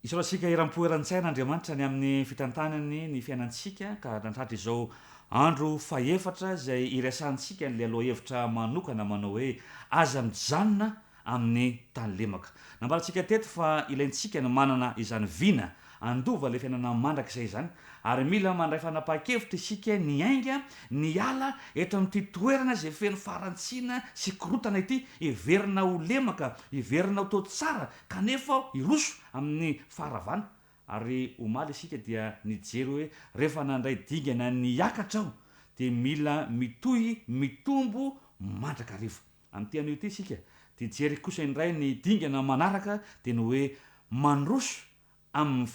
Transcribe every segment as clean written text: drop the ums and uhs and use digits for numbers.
Isaorantsika eram-po eran-tsaina Andriamanitra ny amin'ny fitantanany ny fiainantsika ka nahatratra izao andro fahefatra izay iresahantsika an'ilay lohahevitra manokana manao hoe Aza mijanona amin'ny tany lemaka. Nambarantsika teto fa ilaintsika ny manana izany vina handova ilay fiainana mandrakizay izany ary mila mandray fanapahan-kevitra isika ny hiainga ny hiala eto amin'ity toerana izay feno faharantsiana sy korontana ity, heverina ho lemaka, heverina ho toa tsara kanefa hiroso amin'ny faharavana. Ary omaly isika dia nijery hoe rehefa nandray dingana ny hiakatra aho dia mila mitohy mitombo mandrakariva. Amin'ity anio ity isika dia hijery kosa indray ny dingana manaraka dia ny hoe mandroso amin'ny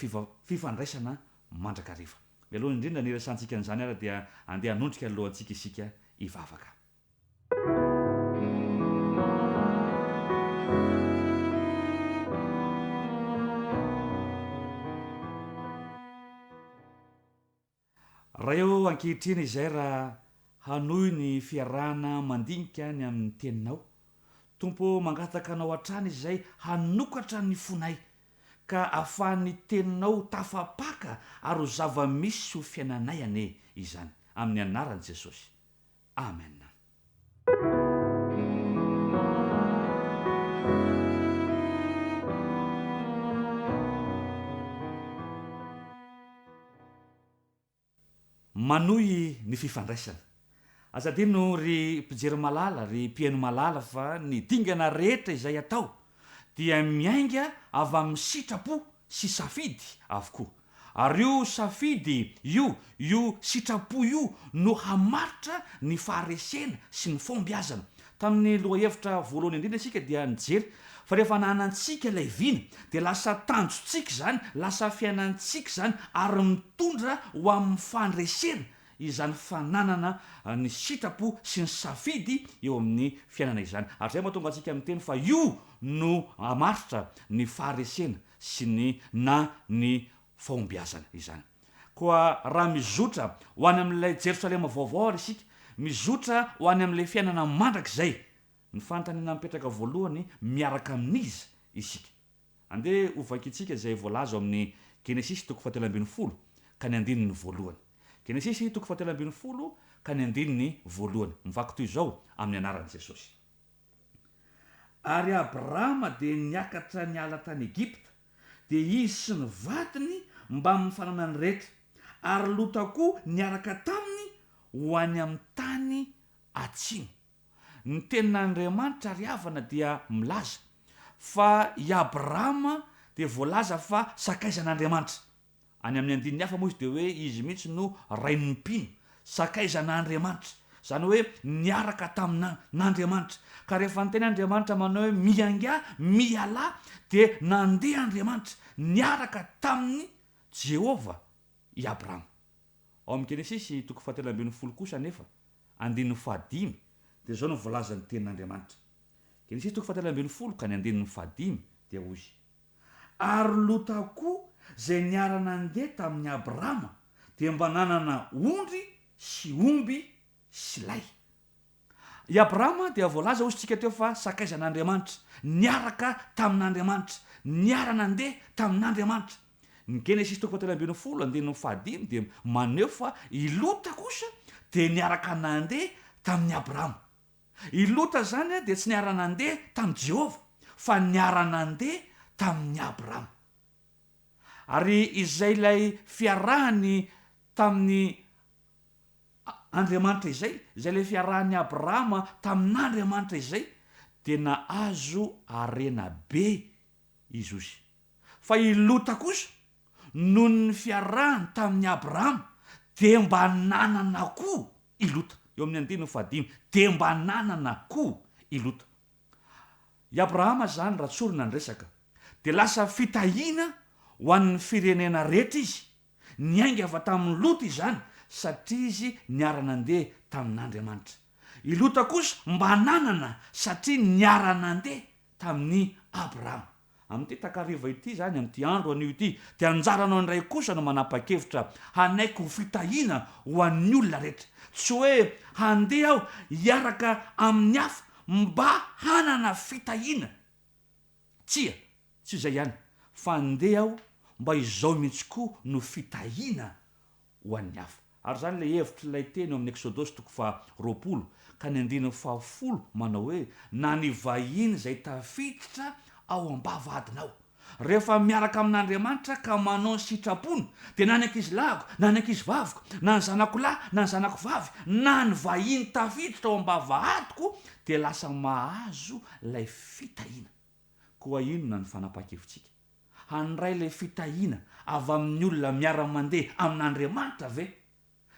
fifandraisana mandrakariva. Mialoha indrindra ny hiresahantsika an'izany ary dia andeha hanondrika ny lohantsika isika hivavaka. Ray ô, ankehitriny izay raha hanohy ny fiarahana mandinika ny amin'ny Teninao. Tompo ô, mangataka Anao hatrany izay hanokatra ny fonay, ka ahafahan'ny Teninao ho tafapaka ary ho zava-misy sy ho fiainanay anie izany. Amin'ny Anaran'i Jesosy. Amen. Manohy ny fifandraisana. Aza adino ry mpijery malala, ry mpihaino malala fa ny dingana rehetra izay atao dia miainga avy amin'ny sitrapo sy safidy avokoa. Ary io safidy io, io sitrapo io no hamaritra ny faharesena sy ny fahombiazana. Tamin'ny lohahevitra voalohany indrindra isika dia nijery fa rehefa ananantsika ilay vina dia lasa tanjontsika izany, lasa fiainantsika izany ary mitondra ho amin'ny fandresena izany fananana ny sitrapo sy ny safidy eo amin'ny fiainana izany. Ary izay mahatonga antsika miteny fa io no hamaritra ny faharesena sy ny na ny fahombiazana izany. Koa raha mizotra ho any amin'ilay Jerosalema vaovao ary isika, mizotra ho any amin'ilay fiainana mandrakizay, ny fanontaniana mipetraka voalohany, miaraka amin'iza isika? Andeha hovakintsika izay voalaza ao amin'ny Genesisy toko fahatelo ambin'ny folo ka ny andininy voalohany. Genesisy toko fahatelo ambin'ny folo ka ny andininy voalohany. Mivaky toy izao amin'ny anaran'i Jesosy. Ary Abrama dia niakatra niala tany Egypta, dia izy sy ny vadiny mbamin'ny fananany rehetra, ary Lota koa niaraka taminy ho any amin'ny tany atsimo. Ny tenin'Andriamanitra ry havana dia milaza fa i Abrahama dia voalaza fa sakaizan'Andriamanitra. Any amin'ny andininy hafa moa izy dia hoe izy mihitsy no rain'ny mpino, sakaizan'Andriamanitra. Izany hoe niaraka tamin'Andriamanitra. Ka rehefa niteny Andriamanitra manao hoe miaingà, mialà, dia nandeha Andriamanitra, niaraka tamin'i Jehovah i Abrahama. Ao amin'ny Genesisy toko fahatelo ambin'ny folo kosa anefa, andininy fahadimy, dia izao no voalazan'ny Tenin'Andriamanitra. Genesisy toko fahatelo ambin'ny folo ka ny andininy fahadimy dia hoy. Ary Lota koa izay niara-nandeha tamin'i Abrama dia mba nanana ondry sy omby sy lay. I Abrama dia voalaza hoy isika teo fa sakaizan'Andriamanitra, niaraka tamin'Andriamanitra, niara-nandeha tamin'Andriamanitra. Ny Genesisy toko fahatelo ambin'ny folo andininy fahadimy dia maneho fa i Lota kosa dia niaraka nandeha tamin'i Abrama. I Lota izany dia tsy niara-nandeha tamin'i Jehovah, fa niara-nandeha tamin'i Abrama. Ary izay ilay fiarahany tamin'i Andriamanitra izay, izay ilay fiarahan'i Abrama tamin'Andriamanitra izay, dia nahazo harena be izy ozy. Fa i Lota kosa, noho ny fiarahany tamin'i Abrahama, dia mba nanana koa i Lota. Eo amin'ny andininy fahadimy, dia mba nanana koa i Lota. I Abrahama izany, raha tsorina ny resaka, dia lasa fitahiana ho an'ny firenena rehetra izy. Niainga avy tamin'i Lota izany, satria izy niara-nandeha tamin'Andriamanitra. I Lota kosa mba nanana, satria niara-nandeha tamin'i Abrahama. Amin'ity takariva ity izany, amin'ity andro anio ity, dia anjaranao indray kosa no manapa-kevitra hanaiky ho fitahiana ho an'ny olona rehetra. Tsy hoe handeha aho hiaraka amin'ny hafa mba hanana fitahiana. Tsia, tsy izay ihany, fa handeha aho mba izao mihitsy koa no fitahiana ho an'ny hafa. Ary izany ilay hevitr'ilay teny ao amin'ny Eksodosy toko faha 20 ka ny andininy faha folo manao hoe, Na ny vahiny izay tafiditra ao am-bavahadinao. Rehefa miaraka amin'Andriamanitra ka manao ny sitrapony, dia na ny ankizilahiko, na ny ankizivaviko, na ny zanako lahy, na ny zanako vavy, na ny vahiny tafiditra ao am-bavahadiko, dia lasa mahazo ilay fitahiana. Koa inona ny fanapahan-kevitsika? Handray ilay fitahiana avy amin'ny olona miara-mandeha amin'Andriamanitra ve?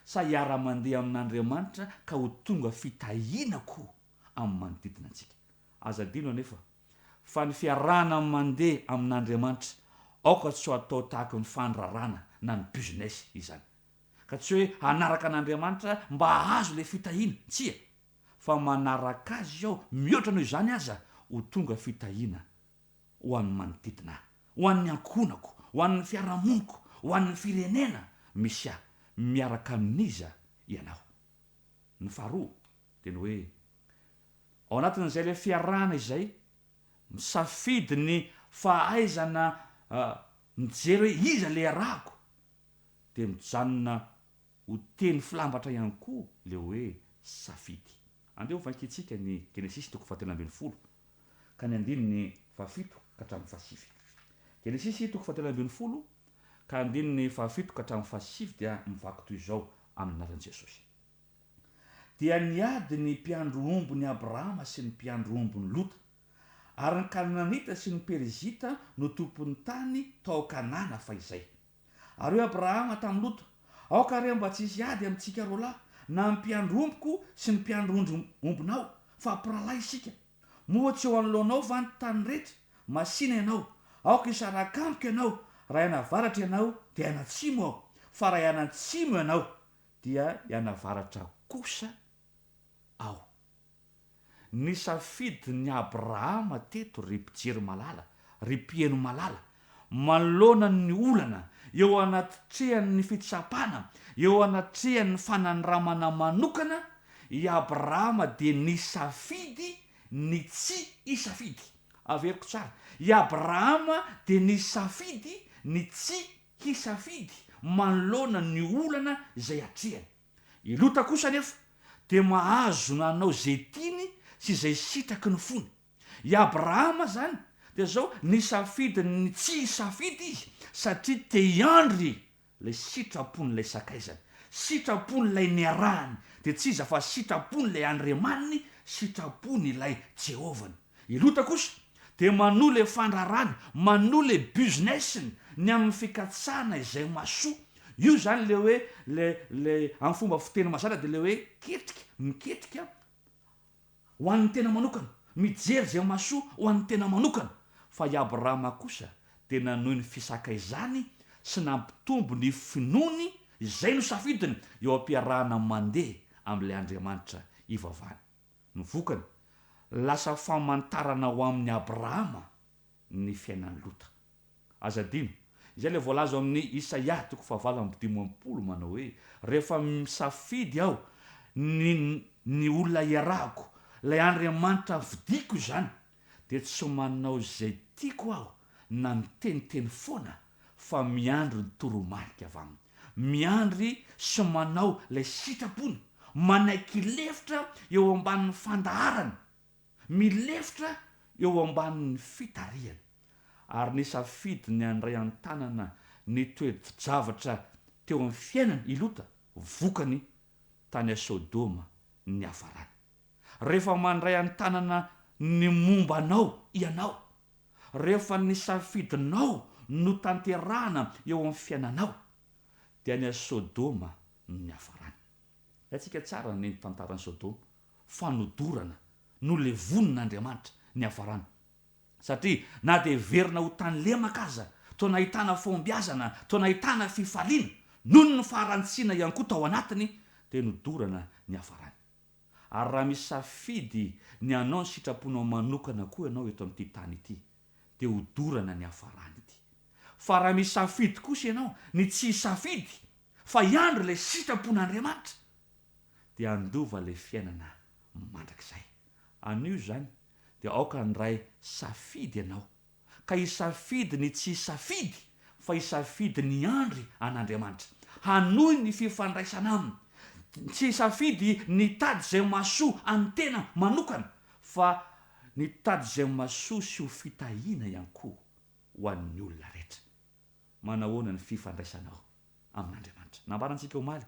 Sa hiara-mandeha amin'Andriamanitra ka ho tonga fitahiana koa amin'ny manodidina antsika? Aza adino anefa fa ny fiarahana mandeha amin'Andriamanitra aoka tsy ho atao tahaky ny fandrarana na ny business izany. Ka tsy hoe hanaraka an'Andriamanitra mba hahazo ilay fitahiana, tsia, fa manaraka Azy aho mihoatra noho izany aza ho tonga fitahiana ho an'ny manodidina ahy, ho an'ny ankohonako, ho an'ny fiarahamoniko, ho an'ny firenena misy ahy. Miaraka amin'iza ianao? Ny faharoa dia ny hoe ao anatin'izay ilay fiarahana izay, misafidy ny fahaizana mijery hoe iza ilay iarahako, dia mijanona ho teny filambatra ihany koa ilay hoe safidy. Andeha ho vakintsika ny Genesisy toko fahatelo ambin'ny folo ka ny andininy fahafito ka hatramin'ny fahasivy. Genesisy toko fahatelo ambin'ny folo ka andininy fahafito ka hatramin'ny fahasivy dia mivaky toy izao amin'ny anaran'i Jesosy. Dia niady ny mpiandry ombin'i Abrahama sy ny mpiandry ombin'i Lota. Ary ny Kananita sy ny Perizita no tompon'ny tany tao Kanana fahizay. Ary hoy Abrahama tamin'i Lota, Aoka re mba tsy hisy ady amintsika roalahy, na ny mpiandry ombiko sy ny mpiandry ondry ombinao, fa mpirahalahy isika. Moa tsy eo anoloanao va ny tany rehetra? Masìna ianao. Aoka hisaraka amiko ianao, raha hianavaratra ianao, dia hianatsimo aho, fa raha hianatsimo ianao, dia hianavaratra kosa aho. Nisafidin'i Abrahama teto, ry mpijery malala, ry mpiheno malala, manoloana ny olana, eo anatrehan'ny fitsapana, eo anatrehan'ny fanandramana manokana, i Abrahama dia nisafidy ny tsy hisafidy. Averiko tsara, i Abrahama dia nisafidy ny tsy hisafidy manoloana ny olana izay atrehany. I Lota kosa anefa dia mahazo nanao izay tiany sy izay sitraky ny fony. I Abrahama izany dia izao, nisafidy ny tsy hisafidy izy satria te hiandry ilay sitrapon'ilay sakaizany, sitrapon'ilay niarahany, dia tsy iza fa sitrapon'ilay Andriamaniny, sitrapon'ilay Jehovah-ny. I Lota kosa dia manohy ilay fandraharahany, manohy ilay business-ny, ny amin'ny fikatsahana izay mahasoa. Io izany ilay hoe, ilay, ilay, amin'ny fomba fiteny mazàna dia ilay hoe ketrika, miketrika ho an'ny tena manokana, mijery izay mahasoa ho an'ny tena manokana. Fa i Abrahama kosa dia nanohy ny fisakaizany sy nampitombo ny finoany izay nosafidiny eo am-piarahana mandeha amin'ilay Andriamanitra ivavahany. Ny vokany, lasa famantarana ho amin'i Abrahama ny fiainan'i Lota. Aza adino, izay ilay voalaza ao amin'ny Isaia toko fahavalo amby dimampolo manao hoe, Rehefa misafidy aho ny ny olona iarahako, ilay Andriamanitra fidiko izany, dia tsy manao izay tiako aho na miteniteny foana fa miandry ny toromarika avy aminy. Miandry sy manao ilay sitrapony, manaiky hilefitra eo ambanin'ny fandaharany, milefitra eo ambanin'ny fitarihany. Ary nisafidy ny handray an-tanana ny toe-javatra teo amin'ny fiainany i Lota, vokany, tany Sodoma niafarany. Rehefa mandray an-tanana ny momba anao ianao, rehefa ny safidinao no tanterahana eo amin'ny fiainanao, dia any Sodoma no niafarany. Haintsika tsara ny tantaran'i Sodoma, fa nodorana, nolevonin'Andriamanitra niafarany. Satria na dia heverina ho tany lemaka aza, toa nahitana fahombiazana, toa nahitana fifaliana, noho ny faharantsiana ihany koa tao anatiny, dia nodorana niafarany. Ary raha misafidy ny hanao ny sitraponao manokana koa ianao eto amin'ity tany ity, dia hodorana ny hafarany ity. Fa raha misafidy kosa ianao ny tsy hisafidy fa hiandry ilay sitrapon'Andriamanitra, dia handova ilay fiainana mandrakizay. Anio izany dia aoka handray safidy ianao, ka hisafidy ny tsy hisafidy. Fa hisafidy ny hiandry an'Andriamanitra. Hanohy ny fifandraisana Aminy. Tsy hisafidy ny hitady izay mahasoa an'ny tena manokana, fa ny hitady izay mahasoa sy ho fitahiana ihany koa ho an'ny olona rehetra. Manahoana ny fifandraisanao amin'Andriamanitra? Nambarantsika omaly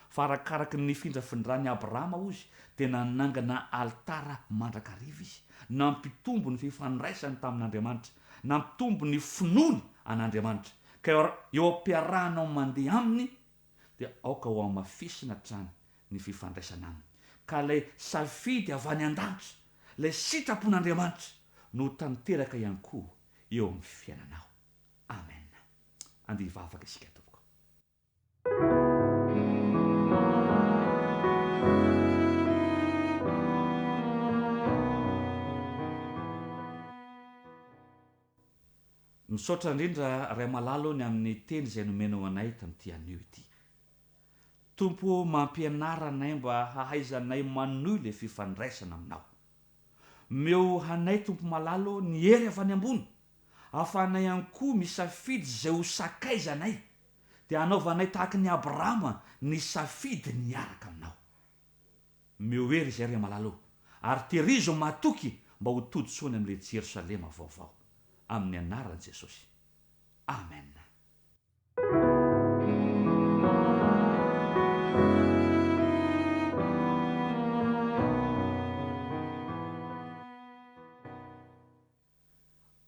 fa arakaraky ny nifindrafindran'i Abrahama hozy dia nanangana alitara mandrakariva izy, nampitombo ny fifandraisany tamin'Andriamanitra, nampitombo ny finoany an'Andriamanitra. Ka eo am-piarahanao mandeha Aminy dia aoka ho hamafisina hatrany ny fifandraisana Aminy. Ka ilay safidy avy any an-danitra, ilay sitrapon'Andriamanitra no ho tanteraka ihany koa eo amin'ny fiainanao. Amen. Andeha hivavaka isika tompoko. Misaotra indrindra Ray malala o ny amin'ny teny izay nomenao anay tamin'ity anio ity. Tompo o mampianara anay mba hahaizanay manohy ilay fifandraisana aminao. Omeo anay Tompo malala o ny hery avy any ambony ahafahanay ihany koa misafidy izay ho sakaizanay, dia hanaovanay tahaka ny Abrahama nisafidy ny hiaraka aminao. Omeo hery izay ry malala o, ary tehirizo matoky mba ho tody soa any amin'ilay Jerosalema vaovao. Amin'ny anaran'i Jesosy. Amen.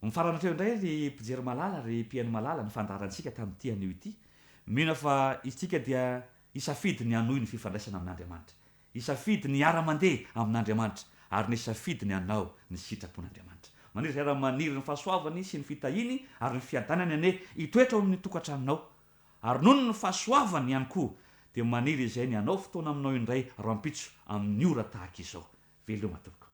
Mifarana hatreo indray ry mpijery malala, ry mpihaino malala ny fandaharantsika tamin'ity anio ity. Mino aho fa isika dia hisafidy ny hanohy ny fifandraisana amin'Andriamanitra. Hisafidy ny hiara-mandeha amin'Andriamanitra ary ny hisafidy ny hanao ny sitrapon'Andriamanitra. Maniry izay raha maniry ny fahasoavany sy ny fitahiany ary ny fiadanany anie hitoetra ao amin'ny tokantranonao. Ary noho ny fahasoavany ihany koa dia maniry izay ny hanao fotoana aminao indray rahampitso amin'ny ora tahaka izao. Veloma tompoko.